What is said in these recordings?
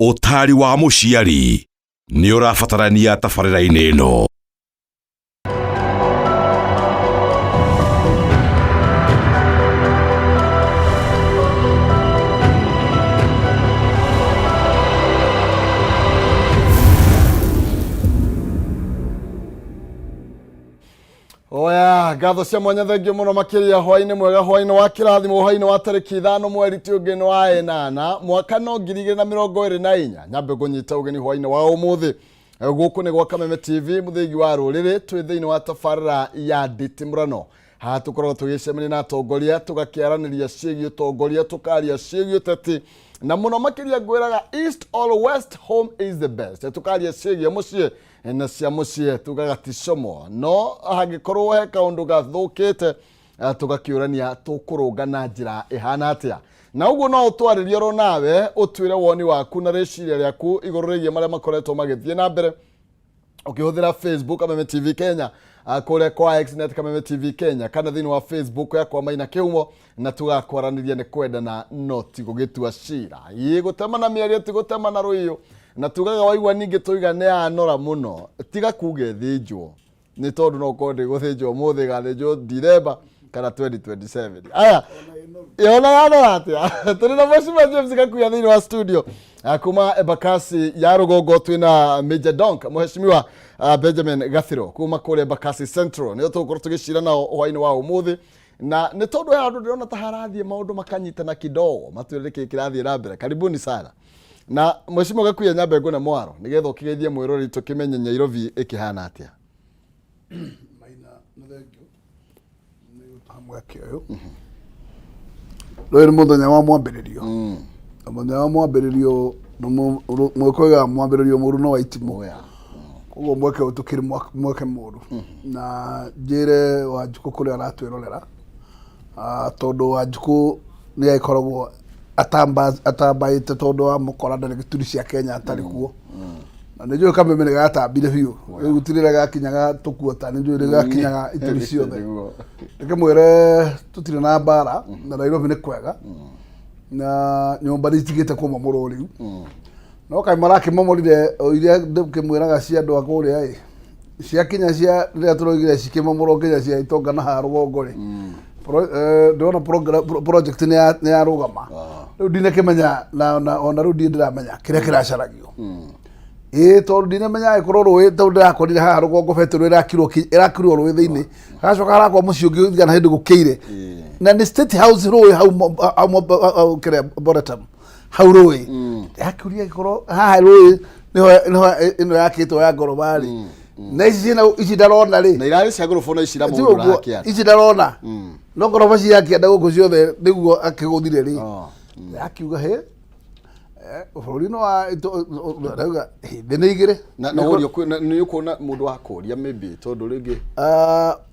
Ũtaari wa mũciari nĩ ũrabatarania tabarĩra-inĩ ĩno. Oya, ngatho cia mwanya thengio mũno makĩria hwainĩ mwega hwainĩ wa kĩrathimo hwainĩ wa tarĩki ithano mweri ti ũngĩ nĩ wa ĩnana mwaka no 2024 nyambe ngũnyita ũgeni hwainĩ wa ũmũthĩ. Gũkũ nĩ gwa Kameme TV mũthĩgi wa rũrĩrĩ twĩ thĩinĩ wa tabarĩra ya nditimũrano. Haha tũkoragwo tũgĩcemania na atongoria tũgakĩaranĩria ciĩgiĩ ũtongoria tũkaria ciĩgiĩ ũteti na mũno makĩria ngwĩraga east or west home is the best tũkaria ciĩgiĩ mũciĩ na cia mũciĩ tugaga ti como no hangĩkorwo he kaũndũ gathũkĩte tũgakĩũrania tũkũrũnga na njĩra ĩhana atĩa na ũguo no ũtwarĩrie oro nawe ũtwĩre woni waku na rĩciria rĩaku igũrũ rĩgiĩ marĩa makoretwo magĩthiĩ na mbere ũkĩhũthĩra Facebook Kameme TV Kenya, kũrĩa kwa Xnet Kameme TV Kenya kana thĩinĩ wa Facebook yakwa Maina Kĩhumo na tũgakwaranĩria nĩ kwendana no ti gũgĩtua cira ĩ gũtema na mĩario ti gũtema na rũiyũ na tugaga waigua ningĩ tũiga nĩ anora mũno tiga kuga ĩthĩnjwo nĩ tondũ no ũkorwo ndĩgũthĩnjwo ũmũthĩ ĩgathĩnjwo Dithemba kana 2027 aya yona yanora atĩa tũrĩ na Mheshimiwa James Gakuya thĩinĩ wa studio. Kuma Embakasi ya rũgongo twĩna Major Donk Mheshimiwa Benjamin Gathiro kuma kũrĩa Embakasi Central nĩo tũgũkorwo tũgĩcira nao hwainĩ wa ũmũthĩ na nĩ tondũ he handũ ndĩrona ta harathiĩ maũndũ makanyitana kidogo matwĩre nĩkĩ kĩrathiĩ na mbere karibuni sana na Mheshimiwa Gakuya nyambe ngũne mwaro nĩgetha ũkĩgeithie mwĩroreri tũkĩmenye Nyairobi ĩkĩhana atĩa. Maina nĩ thengio nĩ gũtũhe mweke ũyũ. Rũrũ nĩ mũthenya wa mwambĩrĩrio. Na mũthenya wa mwambĩrĩrio mweke ũyũ mwambĩrĩrio mũru no wa itimũ. Koguo mweke ũyũ tũkĩrĩ mweke mũru. Na njĩre Wanjikũ kũrĩa aratwĩrorera, tondũ Wanjikũ nĩ agĩkoragwo atambaĩte tondũ wa mũkora ndarĩ gĩturi cia Kenya atarĩ kuo. Na nĩ njũĩ kameme nĩ gatambire biũ rĩu gũtirĩ rĩrĩa gakinyaga tũkuota nĩ njũĩ nĩ gakinyaga ituri ciothe. Reke mwĩre tũtirĩ na mbara na Nairobi nĩ kwega na nyũmba nĩ itigĩte kũmomorwo rĩu no kaĩ marakĩmomorire o iria ndĩkĩmwĩraga cia andũ a kũrĩa ĩ ciakinya cia rĩrĩa tũroigire cikĩmomorwo nginya cia itonga na haha rũgongo rĩ ndĩrona project nĩ yarũgama rĩu ndinakĩmenya na ona rĩu ndirĩ ndĩramenya kĩrĩa kĩracaragio ĩĩ tondũ ndinamenya angĩkorwo rũĩ tondũ ndĩrakorire haha rũgongo betũrũ ĩrakirwo ĩrakirwo rũĩ thĩinĩ hagacoka harakwo mũciĩ ũngĩ igana hĩndĩ gũkĩire na nĩ state house rũĩ hau hau kĩrĩa Boretam hau rũĩ ndĩrakĩũria angĩkorwo haha rũĩ nĩho nĩho ĩno yakĩtwo ya ngoroba rĩ na ici ciĩna ici ndarona rĩ na irarĩ cia ngoroba na ici Ti ũguo, iramũndũra kĩanda ici ndarona no ngoroba cia kĩanda gũkũ ciothe nĩguo akĩgũthire rĩ akiuga he bũrũri-inĩ wa ndauga thĩ nĩ igĩrĩ na na ũrio nĩ ũkuona mũndũ wa kũria maybe tondũ rĩngĩ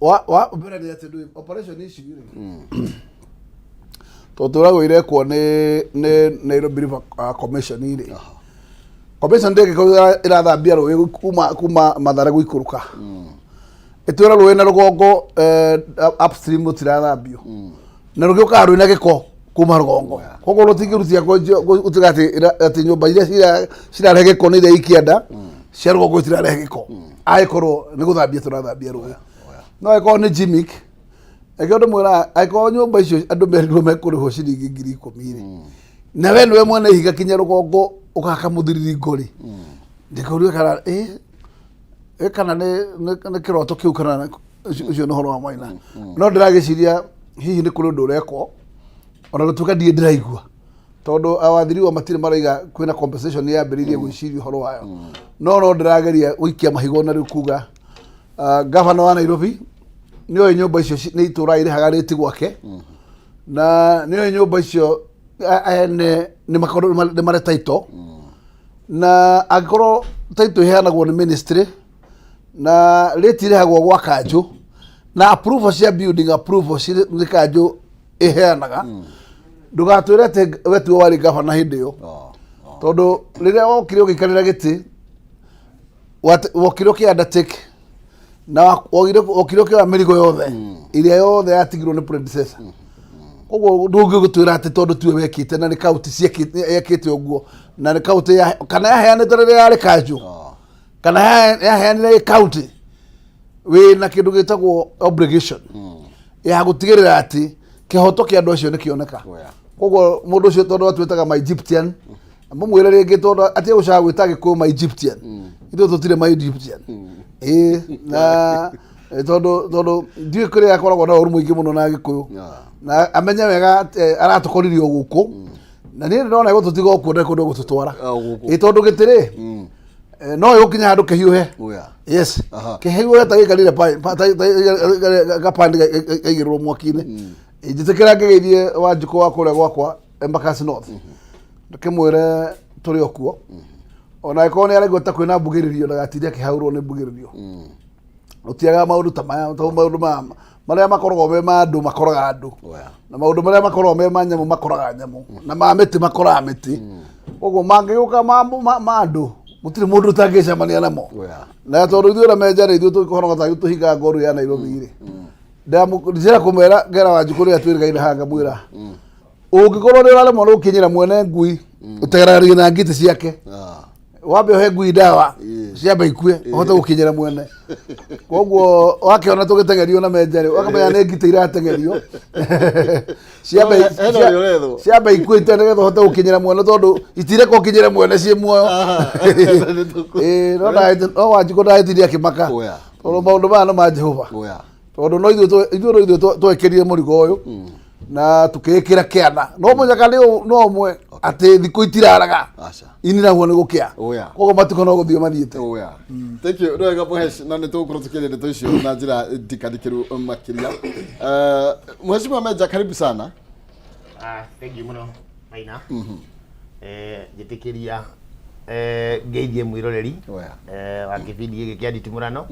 wa mbere nĩ atĩ ndũĩ operation ici rĩ tondũ twĩragwo irekwo nĩ Nairobi River Commission rĩ commission ndĩngĩkorwo ĩrathambia rũĩ kuma Mathare gũikũrũka ĩtwĩra rũĩ na rũgongo upstream rũtirathambio na rũgĩũkaga rwĩna gĩko kuma rũgongo koguo rũtingĩrutia gũtiga atĩ nyũmba iria cirarehe gĩko nĩ iria ikĩenda cia rũgongo itirarehe gĩko angĩkorwo nĩ gũthambia tũrathambia rũĩ no angĩkorwo nĩ gimmick reke ndĩmwĩra angĩkorwo nyũmba icio andũ merirwo mekũrĩhwo ciringi 10,000 rĩ na we nĩwe mwene ihiga kinya rũgongo ũgaka mũthiriringo rĩ ndĩkũria kana ĩ kana nĩ kĩroto kĩu kana ũcio nĩ ũhoro wa Maina no ndĩragĩciria hihi nĩ kũrĩ ũndũ ũrekwo ona gũtuĩka ndirĩ ndĩraigua tondũ awathiriwa matirĩ maraiga kwĩna compensation yambĩrĩirie gwĩciria ũhoro wayo no no ndĩrageria gũikia mahiga ona rĩu kuga gavana wa Nairobi nĩ oĩ nyũmba icio nĩ itũra irĩhaga rĩti gwake na nĩ oĩ nyũmba icio ene nĩ makorwo nĩ marĩ title na angĩkorwo title iheanagwo nĩ ministry na rĩti irĩhagwo gwa kanjũ na approval cia building approval nĩ kanjũ ĩheanaga ndũgatwĩre atĩ we tiwe warĩ gavana hĩndĩ ĩyo tondũ rĩrĩa wokire ũgĩikarĩra gĩtĩ wokire ũkĩ undertake na wokire ũkĩoya mĩrigo yothe ĩrĩa yothe yatigirwo nĩ predecessor. Koguo ndũngĩgũtwĩra atĩ tondũ tiwe wekĩte na nĩ kaunti yekĩte ũguo na nĩ kaunti kana yaheanĩte rĩrĩa yarĩ kanjũ kana yaheanire ĩ kaunti, wĩ na kĩndũ gĩtagwo obligation ya gũtigĩrĩra atĩ kĩhoto kĩa andũ acio nĩ kĩoneka. Koguo mũndũ ũcio tondũ atwĩtaga ma Egyptian, mũmwĩre rĩngĩ tondũ atige gũcaga gwĩta Gĩkũyũ ma Egyptian, ithuĩ tũtirĩ ma Egyptian. Ĩĩ, na tondũ ndiũĩ kũrĩa akoragwo na ũru mũingĩ mũno na Gĩkũyũ, na amenye wega atĩ aratũkoririe o gũkũ, na niĩ ndĩrona egũtũtiga o kuo, ndarĩ kũndũ egũtũtwara. O gũkũ. Ĩ, tondũ gĩtĩ-rĩ, no ĩgũkinya handũ kĩhiũhe. Yes. Kĩhiũhe ta gĩikarire gapandi kaigĩrĩrwo mwaki-inĩ. Njĩtĩkĩra ngĩgeithie Wanjikũ wa kũrĩa gwakwa Embakasi North, ndĩkĩmwĩre tũrĩ o kuo, ona angĩkorwo nĩ araigua ta kwĩna mbugĩrĩrio, ndagatinde akĩhaũrwo nĩ mbugĩrĩrio. Gũtiagaga maũndũ ta maya, tondũ maũndũ maya marĩa makoragwo me ma andũ makoraga andũ, na maũndũ marĩa makoragwo me ma nyamũ makoraga nyamũ, na ma mĩtĩ makoraga mĩtĩ. Koguo mangĩgũka ma andũ, gũtirĩ mũndũ ũtangĩcemania namo. Na tondũ ithuĩ na menja rĩ, ithuĩ tũkĩhonoka ta tũhingaga ngoru ya Nairobi rĩ, ndĩrenda kũmwĩra ngera Wanjikũ rĩrĩa twĩrĩgaine haha, ngamwĩra ũngĩkorwo nĩ ũraremwo nĩ gũkinyĩra mwene ngui, ũtegeranagia na ngitĩ ciake. Wambe ũhe ngui ndawa ciambe ikue, ũhote gũkinyĩra mwene. Koguo wakĩona tũgĩteng'erio na menja rĩ, ũkamenya nĩ ngitĩ irateng'erio. Ciambe Hena ũrĩa ũrethwo. Ciambe ikue ite nĩgetha ũhote gũkinyĩra mwene, tondũ itireka ũkinyĩre mwene ciĩ muoyo. Ĩĩ, no Wanjikũ ndagĩtinde akĩmaka, tondũ maũndũ maya nĩ ma Jehova. Tondũ no ithuĩ ithuĩ no ithuĩ twekĩrire mũrigo ũyũ na tũkĩĩkĩra kĩana, no mũnyaka nĩ no ũmwe atĩ thikũ itiraraga. Aca. Ininagwo nĩ gũkĩa. Koguo matukũ no gũthiĩ mathiĩte. Oya. Thank you. Nĩ wega Mũhesh, na nĩ tũgũkorwo tũkĩaria ndeto icio na njĩra ndikandikĩru makĩria. Mheshimiwa Meja, karibu sana. Ah, thank you mũno Maina. Njĩtĩkĩria ngeithie mwĩroreri wa kĩbindi gĩkĩ kĩa nditimũrano.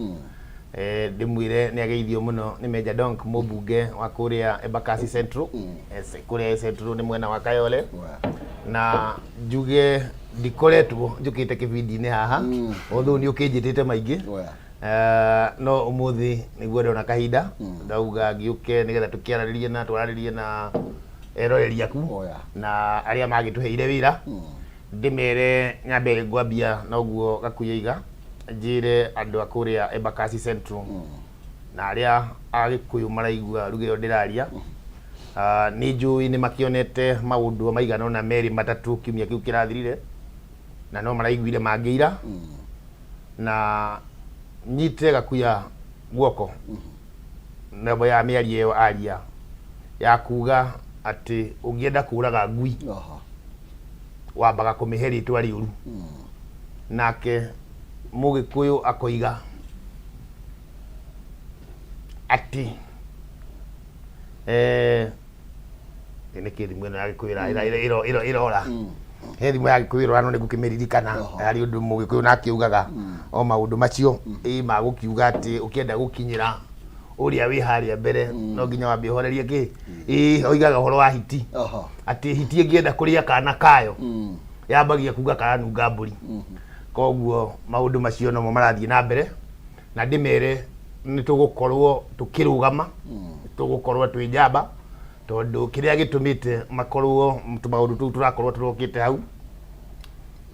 Ndĩmwĩre nĩ ageithio mũno nĩ Meja Donk, mũmbunge wa kũrĩa Embakasi Central. Kũrĩa Central nĩ mwena wa Kayole. Na njuge ndikoretwo njũkĩte kĩbindi-inĩ haha, although nĩ ũkĩnjĩtĩte maingĩ. No ũmũthĩ nĩguo ndona kahinda, ndauga ngĩũke nĩgetha tũkĩaranĩrie na twaranĩrie na eroreri aku na arĩa magĩtũheire wĩra. Ndĩmere nyambe ngwambia noguo Gakuya iga, njĩre andũ a kũrĩa Embakasi Central na arĩa Agĩkũyũ maraigua ruga ĩyo ndĩraria, nĩ njũĩ nĩ makĩonete maũndũ maigana ũna, merĩ matatũ, kiumia kĩu kĩrathirire, na no maraiguire mangĩira. Na nyite Gakuya guoko namba ya mĩario ĩyo aria ya kuga atĩ ũngĩenda kũraga ngui, wambaga kũmĩhe rĩtwa rĩũru. Nake Mũgĩkũyũ akoiga atĩ nĩ kĩ thimũ ĩno ya Gĩkũyũ ĩrora, he thimũ ya Gĩkũyũ ĩrora, no nĩ ngũkĩmĩririkana. Harĩ ũndũ Mũgĩkũyũ nake augaga o maũndũ macio ĩ magũkiuga atĩ ũkĩenda gũkinyĩra ũrĩa wĩ harĩa mbere, no nginya wambe ũhorerie kĩ. Ĩ oigaga ũhoro wa hiti, atĩ hiti ĩngĩenda kũrĩa kana kayo, yambagia kuga karanunga mbũri. Koguo maũndũ macio nomo marathiĩ na mbere, na ndĩmere nĩ tũgũkorwo tũkĩrũgama, tũgũkorwo twĩ njamba, tondũ kĩrĩa gĩtũmĩte makorwo tũmaũndũ tũu tũrakorwo tũrokĩte hau.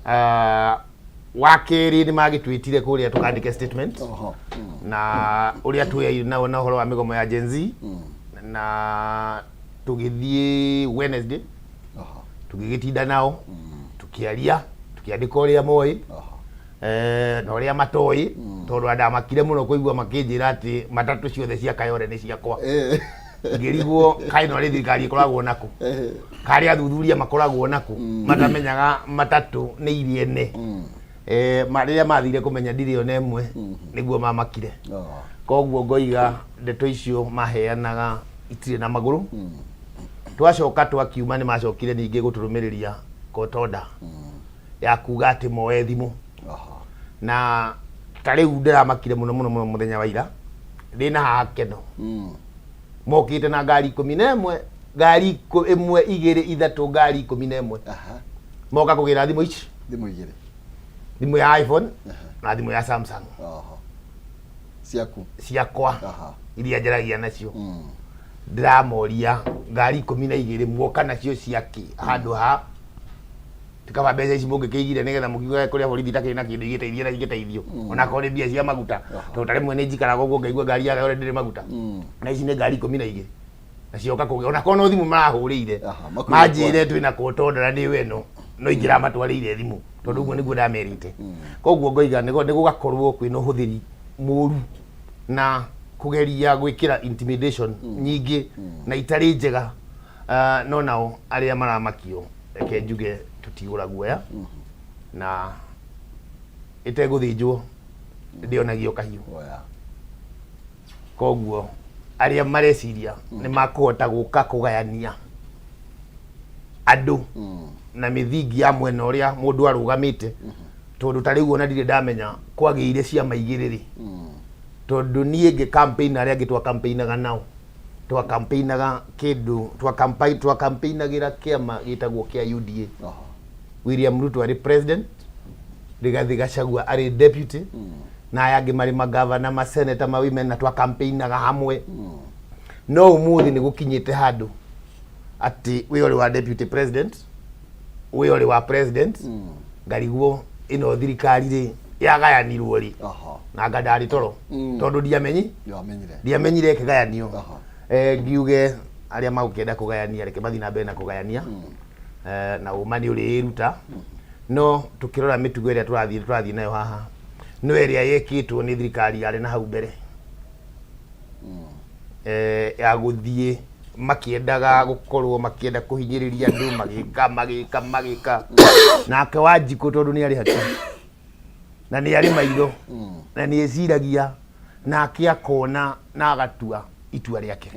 Ah, wa kerĩ nĩ magĩtwĩtire kũrĩa tũkandĩke statement na ũrĩa twĩ nao na ũhoro wa mĩgomo ya Gen Z, na tũgĩthiĩ Wednesday, tũgĩgĩtinda nao tũkĩaria, tũkĩandĩka ũrĩa moĩ na ũrĩa matoĩ, tondũ andamakire mũno kũigua makĩnjĩra atĩ matatũ ciothe cia Kayole nĩ ciakwa. Ngĩrigwo kaĩ no rĩ thirikari ĩkoragwo nakũ, karĩ athuthuria makoragwo nakũ matamenyaga matatũ nĩ iria ene. Rĩrĩa mathire kũmenya ndirĩ ona ĩmwe, nĩguo mamakire. Koguo ngoiga ndeto icio maheanaga itirĩ na magũrũ. Twacoka twakiuma, nĩ macokire ningĩ gũtũrũmĩrĩria kotonda ya kuga atĩ moe thimũ. Na ta rĩu ndĩramakire mũno mũno mũno mũthenya wa ira ndĩna haha keno, mokĩte na ngari 11, ngari 1, 2, 3, ngari 11. Moka kũgĩra thimũ ici. Thimũ igĩrĩ. Thimũ ya iPhone na thimũ ya Samsung. Ciaku. Ciakwa, iria njaragia nacio. Ndĩramoria ngari 12 muoka nacio ciakĩ handũ ha tikaba mbeca ici mũngĩkĩigire nĩgetha mũkiuge kũrĩa borithi itakĩrĩ na kĩndũ igĩteithie na igĩteithio, onakorwo nĩ mbia cia maguta, tondũ ta rĩmwe nĩ njikaraga ũguo ngaigua ngari yaga ũrĩa ndĩrĩ maguta. Na ici nĩ ngari 12 na cioka kũgĩa, onakorwo no thimũ marahũrĩire, makwĩre manjĩre twĩna kotonda na nĩyo ĩno, no ingĩramatwarĩire thimũ tondũ ũguo nĩguo ndamerĩte. Koguo ngoiga nĩ gũgakorwo kwĩna ũhũthĩri mũru na kũgeria gwĩkĩra intimidation nyingĩ na itarĩ njega. No nao arĩa maramakio, reke njuge tũtigũra guoya, na ĩtegũthĩnjwo ndĩonagio kahiũ. Oya. Koguo arĩa mareciria nĩ makũhota gũka kũgayania andũ na mĩthingi ya mwena ũrĩa mũndũ arũgamĩte, tondũ ta rĩu ona ndirĩ ndamenya kwagĩire ciama igĩrĩ rĩ, tondũ niĩ ngĩ campaign arĩa angĩ twa campaignaga nao, twa campaignaga kĩndũ twa campaignagĩra kĩama gĩtagwo kĩa UDA. William Ruto arĩ president, Rigathi Gachagua arĩ deputy, na aya angĩ marĩ magavana, maseneta, ma women, na twa campaignaga hamwe. No ũmũthĩ nĩ gũkinyĩte handũ atĩ wĩ ũrĩ wa deputy president, wĩ ũrĩ wa president, ngarigwo ĩno thirikari rĩ yagayanirwo rĩ. Na anga ndarĩ toro, tondũ ndiamenyi. Yamenyire. Ndiamenyire ĩkĩgayanio. Ngiuge arĩa magũkĩenda kũgayania, reke mathiĩ na mbere na kũgayania. Na ũma nĩ ũrĩĩruta, no tũkĩrora mĩtugo ĩrĩa tũrathiĩ nayo haha, no ĩrĩa yekĩtwo nĩ thirikari yarĩ na hau mbere, ya gũthiĩ makĩendaga gũkorwo makĩenda kũhinyĩrĩria andũ, magĩka magĩka magĩka nake Wanjikũ, tondũ nĩ arĩ hakiri na nĩ arĩ maitho na nĩ eciragia, nake akona na agatua itua rĩake.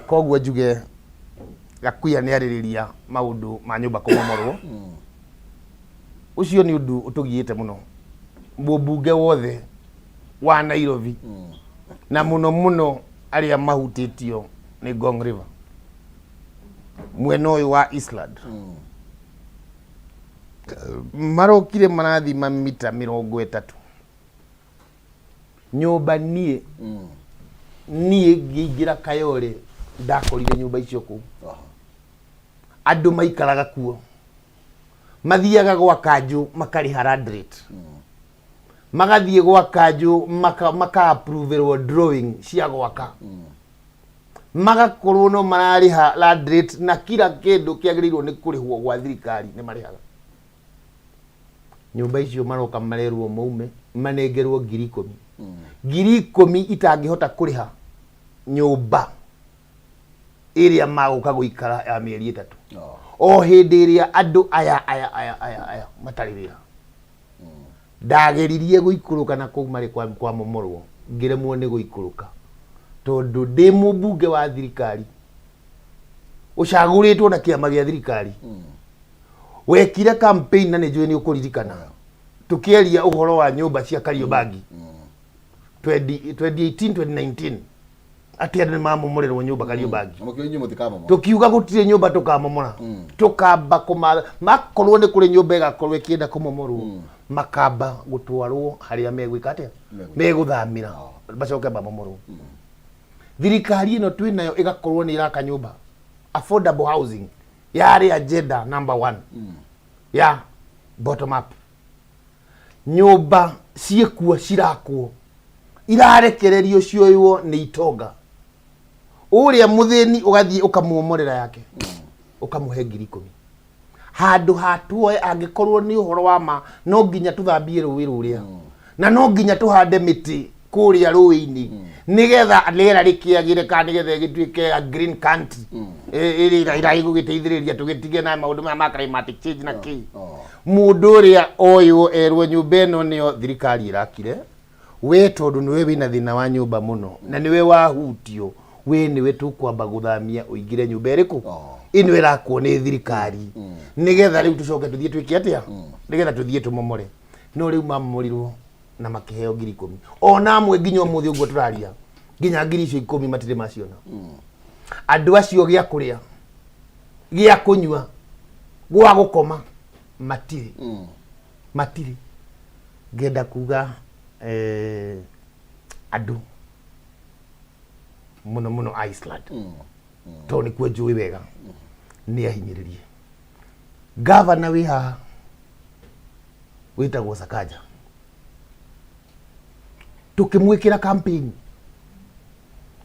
Koguo njuge Gakuya nĩ arĩrĩria maũndũ ma nyũmba kũmomorwo. Ũcio nĩ ũndũ ũtũgiĩte mũno mũmbunge wothe wa Nairobi, na mũno mũno arĩa mahutĩtio nĩ Ngong River mwena ũyũ wa Eastland. Marokire marathima mita 30 nyũmba. Niĩ ngĩingĩra Kayole ndakorire nyũmba icio kũu, andũ maikaraga kuo, mathiaga gwa kanjũ makarĩha land rate, magathiĩ gwa kanjũ maka approverwo drawing cia gwaka, magakorwo no mararĩha land rate na kila kĩndũ kĩagĩrĩirwo nĩ kũrĩhwo gwa thirikari nĩ marĩhaga. Nyũmba icio maroka marerwo maume, manengerwo 10,000, 10,000 itangĩhota kũrĩha nyũmba ĩrĩa magũka gũikara ya mĩeri 3, o hĩndĩ ĩrĩa andũ aya aya aya aya aya matarĩ wĩra. Ndageririe gũikũrũka na kũu marĩ kwa momorwo, ngĩremwo nĩ gũikũrũka tondũ ndĩ mũmbunge wa thirikari ũcagũrĩtwo na kĩama gĩa thirikari wekire campaign, na nĩ njũĩ nĩ ũkũririkana tũkĩaria ũhoro wa nyũmba cia Kariobangi 20 2018 2019, atĩ andũ nĩ mamomorerwo nyũmba Kariobangi. Mũkĩo inyuĩ mũtikamomora. Tũkiuga gũtirĩ nyũmba tũkamomora, tũkamba kũmatha makorwo nĩ kũrĩ nyũmba ĩgakorwo ĩkĩenda kũmomorwo, makamba gũtwarwo harĩa megwĩka atĩa, megũthamĩra, macoke mamomorwo. Thirikari ĩno twĩ nayo ĩgakorwo nĩ ĩraka nyũmba, affordable housing yarĩ agenda number one ya bottom up. Nyũmba ciĩkuo cirakwo, irarekererio cioywo nĩ itonga, ũrĩa mũthĩni ũgathiĩ ũkamũomorera yake, ũkamũhe 10,000 handũ ha tuoe. Angĩkorwo nĩ ũhoro wa ma no nginya tũthambie rũĩ rũrĩa na no nginya tũhande mĩtĩ kũrĩa rũĩ-inĩ nĩgetha rĩera rĩkĩagĩre, kana nĩgetha ĩgĩtuĩke a green country ĩrĩa ĩragũgĩteithĩrĩria tũgĩtige na maũndũ maya ma climatic change na kĩ. Mũndũ ũrĩa oywo erwo nyũmba ĩno nĩyo thirikari ĩrakire, we tondũ nĩwe wĩna thĩna wa nyũmba mũno na nĩwe wahutio, we nĩwe tũkwamba gũthamia ũingĩre nyũmba ĩrĩkũ? Ĩno ĩrakwo nĩ thirikari, nĩgetha rĩu tũcoke tũthiĩ twĩke atĩa? Nĩgetha tũthiĩ tũmomore. No rĩu mamomorirwo na makĩheo 10,000, ona amwe nginya ũmũthĩ ũguo tũraria, nginya ngiri icio 10 matirĩ maciona. Andũ acio gĩa kũrĩa, gĩa kũnyua, gwa gũkoma matirĩ, matirĩ. Ngenda kuga andũ Mũno mũno Iceland, tondũ nĩkuo njũĩ wega, nĩ ahinyĩrĩrie. Gavana wĩ haha wĩtagwo Sakaja, tũkĩmwĩkĩra campaign,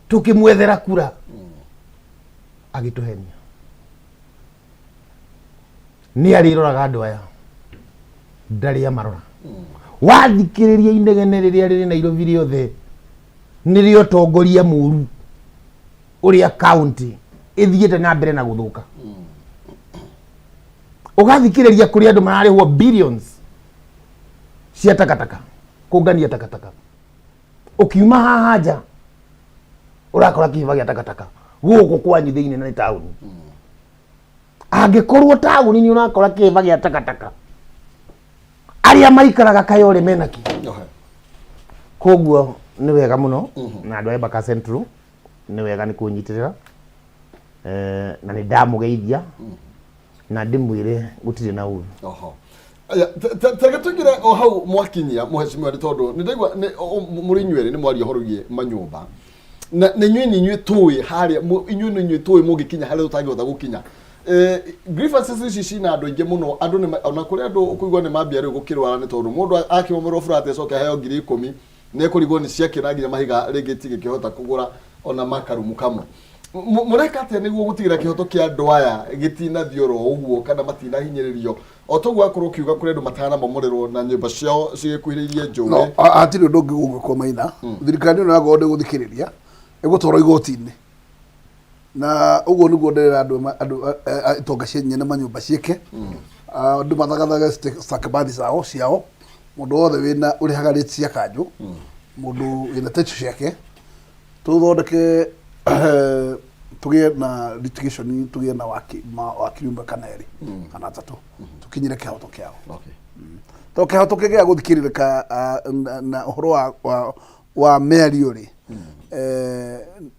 tũkĩmwethera kura, agĩtũhenia. Nĩ arĩroraga andũ aya, ndarĩ amarora. Wathikĩrĩria inegene rĩrĩa rĩrĩ Nairobi rĩothe, nĩ rĩa ũtongoria mũru ũrĩa kaunti ĩthiĩte na mbere na gũthũka. Ũgathikĩrĩria kũrĩ andũ mararĩhwo billions cia takataka, kũngania takataka. Ũkiuma haha nja ũrakora kĩhĩba gĩa takataka gũkũ kwanyu thĩinĩ, na nĩ taũni. Angĩkorwo taũni nĩ ũrakora kĩhĩba gĩa takataka, arĩa maikaraga Kayole mena kĩ? Koguo nĩ wega mũno na andũ a Embakasi Central nĩ wega nĩ kũnyitĩrĩra. Na nĩ ndamũgeithia na ndĩmwĩre gũtirĩ na ũru. Oho. Aya, tareke tũingĩre o hau mwakinyia, mũhecimiwa, nĩ tondũ nĩ ndaigua mũrĩ inyuĩ erĩ nĩ mwaria ũhoro wĩgiĩ manyũmba, na nĩ inyuĩ nĩ inyuĩ tũĩ harĩa inyuĩ nĩ inyuĩ tũĩ mũngĩkinya harĩa tũtangĩhota gũkinya. Grievances ici cina andũ aingĩ mũno. Andũ nĩ ona kũrĩ andũ ũkũigua nĩ mambia rĩu gũkĩrwara, nĩ tondũ mũndũ akĩmomorwo burati acoke aheo 10,000, nĩ ekũrigwo nĩ ciakĩ, na nginya mahiga rĩngĩ itingĩkĩhota kũgũra ona makarumu kamwe. Mũreka atĩa nĩguo gũtigĩra kĩhoto kĩa andũ aya gĩtinathiĩ oro ũguo kana matinahinyĩrĩrio, o toguo akorwo ũkiuga kũrĩ andũ matanamomorerwo na nyũmba ciao cigĩkuhĩrĩirie njũĩ? No hatirĩ ũndũ ũngĩ gũgwĩkwo, Maina. Thirikari ĩno yakorwo ndĩgũthikĩrĩria, ĩgũtwarwo igoti-inĩ, na ũguo nĩguo ndĩrera andũ itonga cia nyene manyũmba ciĩke. Andũ mathagathage stakabadhi ciao. Mũndũ wothe wĩna ũrĩhaga rates cia kanjũ, mũndũ wĩna title ciake, tũthondeke tũgĩe na litigation, tũgĩe na wakiri ũmwe kana erĩ kana atatũ, tũkinyĩre kĩhoto kĩao. To kĩhoto kĩgĩa gũthikĩrĩrĩka na ũhoro wa mĩario rĩ,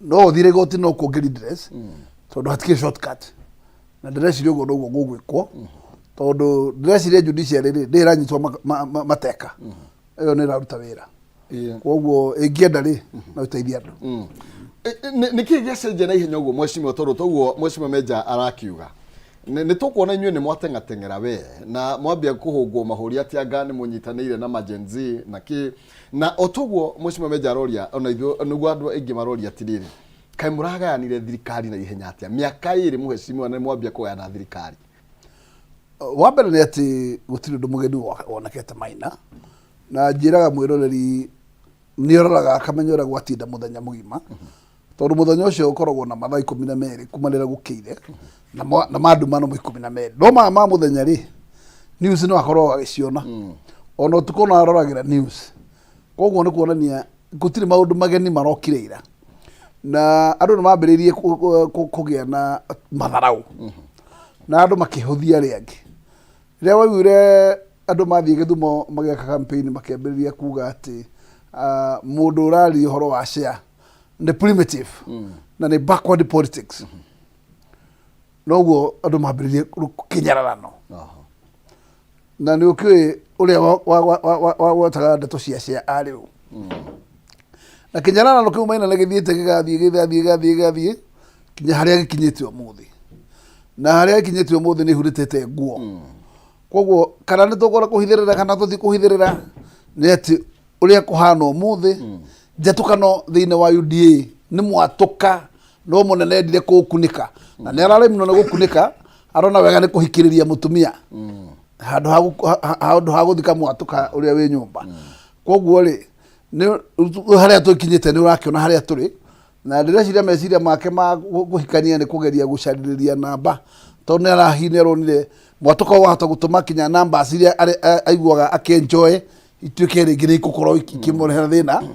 no ũthire igoti, no kũngĩ redress, tondũ hatikĩrĩ shortcut. Na ndĩreciria ũguo noguo gũgwĩkwo, tondũ ndĩreciria judiciary rĩ, ndĩ ĩranyitwo mateka, ĩyo nĩ ĩraruta wĩra. Koguo ĩngĩenda rĩ, no ĩteithie andũ. Nĩ kĩĩ gĩacenjia na ihenya ũguo, mheshimiwa? Tondũ toguo mheshimiwa Meja arakiuga, nĩ tũkuona inyuĩ nĩ mwateng'ateng'era we na mwambia kũhũngwo mahũri atĩ anga nĩ mũnyitanĩire na ma Gen Z na kĩ, na o toguo mheshimiwa Meja aroria, ona ithuĩ nĩguo andũ aingĩ maroria atĩrĩrĩ, kaĩ mũragayanire thirikari na ihenya atĩa? Mĩaka 2, mheshimiwa, na nĩ mwambia kũgayana thirikari. Wa mbere nĩ atĩ gũtirĩ ũndũ mũgeni wonekete, Maina, na njĩraga mwĩroreri nĩ aroraga akamenya ũrĩa gwatinda mũthenya mũgima, tondũ mũthenya ũcio ũkoragwo na mathaa 12 kuma rĩrĩa gũkĩire, na manduma no 12, no maya ma mũthenya rĩ, news no akorwo agĩciona, ona ũtukũ no aroragĩra news. Koguo nĩ kuonania gũtirĩ maũndũ mageni marokire ira, na andũ nĩ mambĩrĩirie kũgĩa na matharaũ na andũ makĩhũthia arĩa angĩ. Rĩrĩa waiguire andũ mathiĩ Gĩthumo magĩaka campaign, makĩambĩrĩria kuga atĩ mũndũ ũraria ũhoro wa share nĩ primitive na nĩ backward politics, noguo andũ mambĩrĩrie kĩnyararano. Na nĩ ũkĩũĩ ũrĩa wagwetaga ndeto cia share arĩ ũ, na kĩnyararano kĩu, Maina, nĩ gĩthiĩte gĩgathiĩ gĩgathiĩ gĩgathiĩ gĩgathiĩ nginya harĩa gĩkinyĩte ũmũthĩ. Na harĩa gĩkinyĩte ũmũthĩ nĩ ihurĩtĩte nguo. Koguo kana nĩ tũkũra kũhithĩrĩra kana tũthi kũhithĩrĩra, nĩ atĩ ũrĩa kũhana ũmũthĩ, njatũkano thĩinĩ wa UDA nĩ mwatũka, no mũnene endire kũũkunĩka, na nĩ araremirwo nĩ gũkunĩka, arona wega nĩ kũhikĩrĩria mũtumia handũ ha gũthika mwatũka ũrĩa wĩ nyũmba. Koguo rĩ, nĩ harĩa tũkinyĩte, nĩ ũrakĩona harĩa tũrĩ, na ndĩreciria meciria make ma kũhikania nĩ kũgeria gũcarĩrĩria namba, tondũ nĩ arahi nĩ aronire mwatũka ũyũ wahota gũtũma kinya numbers iria aiguaga akĩenjoy ituĩke rĩngĩ nĩ ikũkorwo ikĩmũrehera thĩna.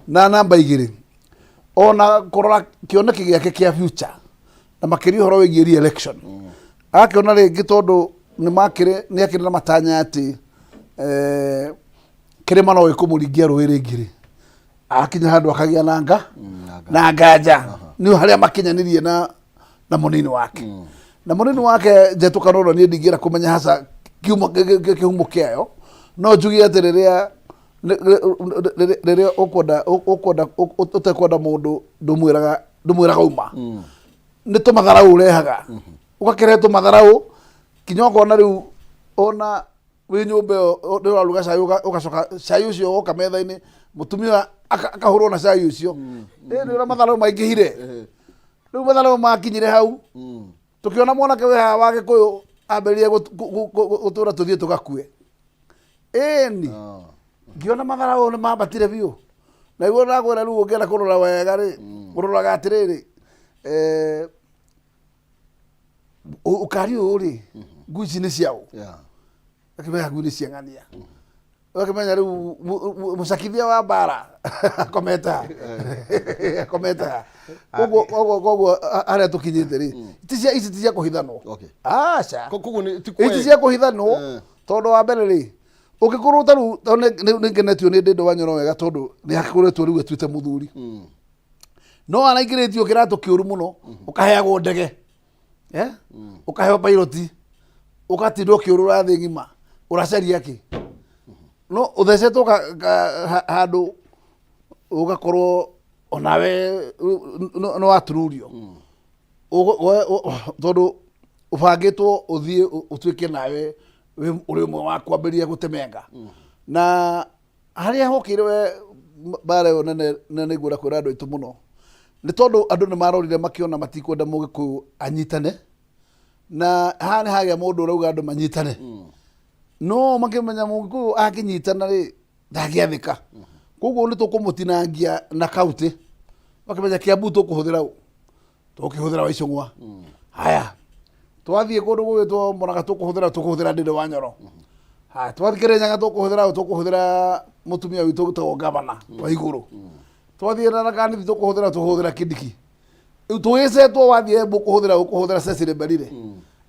Na namba igĩrĩ, ona kũrora kĩoneki gĩake kĩa future, na makĩria ũhoro wĩgiĩ re-election, agakĩona rĩngĩ tondũ nĩ makĩrĩ nĩ akĩrĩ na matanya atĩ kĩrĩma no gĩkũmũringia rũĩ rĩngĩ rĩ, akinya handũ akagĩa na na nganja nĩ harĩa makinyanĩrie na mũnini wake, na mũnini wake njetũkano no niĩ ndingĩenda kũmenya haca kiumo kĩhumo kĩayo, no njuge atĩ rĩrĩa Rĩrĩa ũkwenda ũkwenda ũtekwenda mũndũ, ndũmwĩraga uma nĩ tũmatharaũ ũrehaga, ũgakĩrehe tũmatharaũ kinya ũkona rĩu ona wĩ nyũmba ĩyo nĩ ũraruga cai, ũgacoka cai ũcio woka metha-inĩ, mũtumia akahũrwo na cai ũcio. Ĩ nĩ ũrĩa matharaũ maingĩhire. Rĩu matharaũ makinyire hau, tũkĩona mwanake wĩ haha wa Gĩkũyũ ambĩrĩria gũtũra tũthiĩ tũgakue. Ĩni ngĩona matharaũ nĩ mambatire biũ. Na iguo ndakwĩra, rĩu ũngĩenda kũrora wega rĩ, ũroraga atĩrĩrĩ, ũkari ũyũ rĩ, ngui ici nĩ ciaũ? Ũkĩmenya ngui nĩ cia ng'ania, ũgakĩmenya rĩu mũcakithia wa mbara akomete ha, akomete ha. Koguo harĩa tũkinyĩte rĩ, ti cia ici, ti cia kũhithanwo. Aca. Koguo nĩ ti ici kwega. Cia kũhithanwo. Tondũ wa mbere rĩ, ũngĩkorwo ta rĩu, tondũ nĩ ngenetio nĩ Ndĩndĩ wa Nyoro wega, tondũ nĩ akoretwo rĩu atuĩte mũthuri, no araingĩrĩtio kĩratũ kĩũru mũno, ũkaheagwo ndege, eh? Ũkaheo pilot, ũgatinda ũkĩũrũra thĩ ng'ima ũracaria kĩ, no ũthecetwo handũ ũgakorwo onawe nĩ watururio. Tondũ ũbangĩtwo ũthiĩ ũtuĩke nawe ũrĩ ũmwe wa kwambĩrĩria gũtemenga na harĩa hokĩire we mbara ĩyo nene. Na nĩ ngwenda kwĩra andũ aitũ mũno, nĩ tondũ andũ nĩ marorire makĩona matikwenda Mũgĩkũyũ anyitane, na haha nĩ hagĩa mũndũ ũrauga andũ manyitane, no makĩmenya Mũgĩkũyũ akĩnyitana rĩ, ndangĩathĩka. Koguo nĩ tũkũmũtinangia na kaunti, makĩmenya Kiambu tũkũhũthĩra ũ, tũkĩhũthĩra wa Icũng'wa. Haya, twathiĩ kũndũ gũgĩtwo Mũrang'a tũkũhũthĩra Ndĩndĩ wa Nyoro. Haya, twathiĩ Kĩrĩnyaga tũkũhũthĩra ũ, tũkũhũthĩra mũtumia witũ wĩtagwo gavana wa igũrũ. Twathiĩ Tharaka Nithi tũkũhũthĩra Kindiki. Rĩu tũgĩcetwo, wathiĩ Embu ũkũhũthĩra Cecily Mbarire.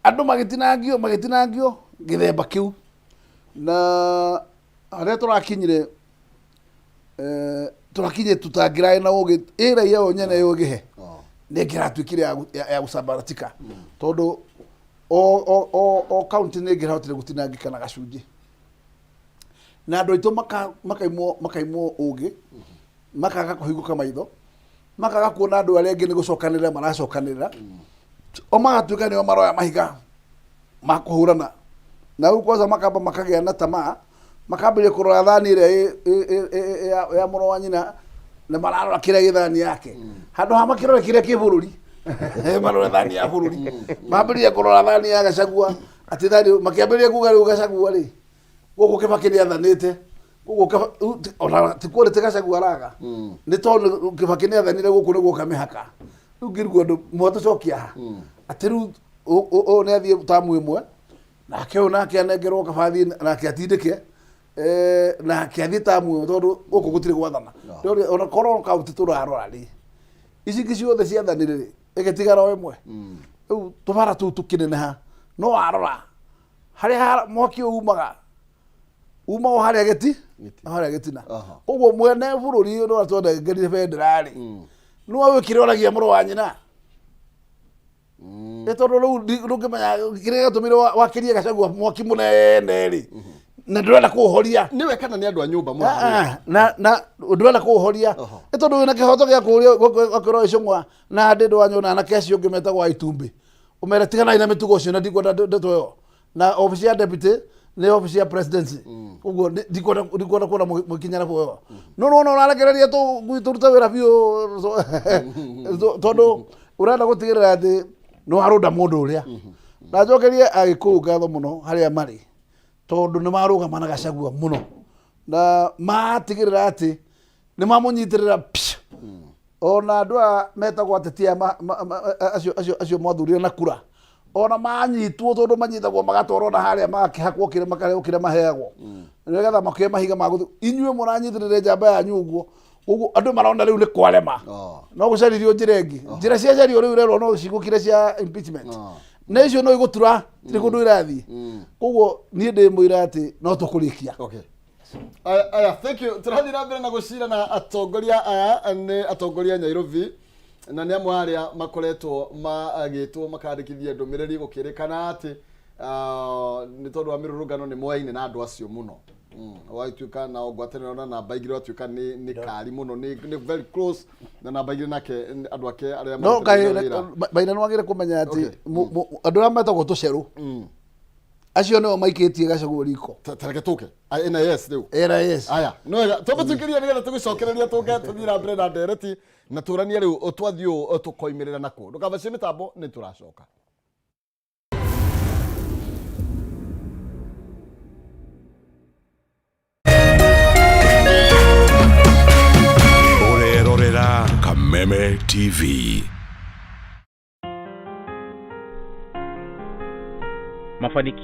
Andũ magĩtinangio gĩthemba kĩu, na harĩa tũrakinyire, tũrakinyire tũtangĩraĩ na ũgĩ ĩ raia yo nyene yũgĩhe nĩ ĩngĩratuĩkire ya gũcambaratika, tondũ o kaunti nĩ ĩngĩrahotire gũtinangĩka na gacunjĩ, na andũ aitũ makaimwo ũgĩ, makaga kũhingũka maitho, makaga kuona andũ arĩa angĩ nĩ gũcokanĩrĩra maracokanĩrĩra, o magatuĩka nĩo maroya mahiga ma kũhũrana. Na rĩu kwanza makamba makagĩa na tamaa, makambĩrĩria kũrora thani ĩrĩa ya mũrũ wa nyina, na mararora kĩrĩa gĩ thani yake, handũ ha makĩrore kĩrĩa kĩ bũrũri, marore thani ya bũrũri. Mambĩrĩria kũrora thani ya Gachagua, atĩ thani, makĩambĩrĩria kuga rĩu Gachagua rĩ, gũkũ Kĩbakĩ nĩ athanĩte gũkũ. Ona ti kuo ti Gachagua araga, nĩ tondũ Kĩbakĩ nĩ athanire gũkũ nĩ guoka mĩhaka. Rĩu ngĩrigwo andũ mwatũcokia ha, atĩ rĩu ũyũ nĩ athiĩ tamu ĩmwe, nake ũyũ nake anengerwo kabathi, nake atindĩke, nake athiĩ tamu ĩmwe, tondũ gũkũ gũtirĩ gwathana. Rĩu ona korwo kaunti tũrarora rĩ, ici ingĩ ciothe ciathanire rĩ, ĩgĩtigara o ĩmwe. Rĩu tũbara tũu tũkĩneneha, no warora harĩa mwaki ũyũ umaga, uma o harĩa gĩti, harĩa gĩtina. Koguo mwene bũrũri ũrĩa twanengerire bendera rĩ, nĩwe wĩkĩre oragia mũrũ wa nyina, nĩ tondũ rĩu ndũngĩmenya kĩrĩa gĩatũmire wakĩrie Gachagua mwaki mũnene rĩ, na ndũrenda kũũhoria. Nĩwe kana nĩ andũ a nyũmba mũno? Ah, na ndũrenda kũũhoria, nĩ tondũ wĩna kĩhoto gĩa kũũria gũkĩrwo Icũng'wa na Ndĩndĩ wa Nyũna na anake acio ũngĩ metagwo a itumbĩ, ũmere tiganai na mĩtugo ũcio, na ndikwenda ndeto ĩyo na obici ya deputy nĩ obici ya presidency. Ũguo ndikwenda kuona mũkinya level ĩyo, no nĩwona ũrarekereria tũrute wĩra biũ, tondũ ũrenda gũtigĩrĩra atĩ nĩ warũnda mũndũ ũrĩa. Na njokerie Agĩkũyũ ngatho mũno harĩa marĩ, tondũ nĩ marũgama na Gachagua mũno, na matigĩrĩra atĩ nĩ mamũnyitĩrĩra psh. Ona andũ aya metagwo ateti aya acio mwathurire na kura, ona manyitwo, tondũ manyitagwo magatwarwo na harĩa, magakĩhakwo kĩrĩa, makarehwo kĩrĩa maheagwo nĩgetha makĩoe mahiga ma gũthiĩ. Inyuĩ mũranyitĩrĩre njamba yanyu ũguo ũguo, andũ marona rĩu nĩ kwarema. No gũcaririo njĩra ĩngĩ, njĩra ciacario rĩu rerwo no cigũkire cia impeachment, na icio no igũtura, tirĩ kũndũ irathiĩ. Koguo niĩ ndĩ mũira atĩ no tũkũrĩkia. Okay. Aya, thank you. Tũrathiĩ na mbere na gũcira na atongoria aya, nĩ atongoria a Nairobi, na nĩ amwe arĩa makoretwo magĩtwo makandĩkithia ndũmĩrĩri gũkĩrĩkana atĩ nĩ tondũ wa mĩrũrũngano nĩ moyaine na andũ acio mũno. Wagĩtuĩka nao ngwatanĩro na namba igĩrĩ watuĩka nĩ kari mũno, nĩ very close na namba igĩrĩ nake andũ ake arĩa No marutithanagia wĩra. Maina nĩ wagĩrĩire kũmenya atĩ Okay. andũ arĩa metagwo tũcerũ acio nĩo maikĩtie Gachagua riko. Ta reke tũke NIS rĩu. NIS. Aya, nĩ wega twambe tũingĩrie nĩgetha tũgĩcokereria tũke tũthiĩ na mbere na ndereti na tũranie rĩu twathiĩ ũũ tũkoimĩrĩra nakũ. Ndũkabacie mĩtambo, nĩ tũracoka. Ũrerorera Kameme TV. Mafanikio.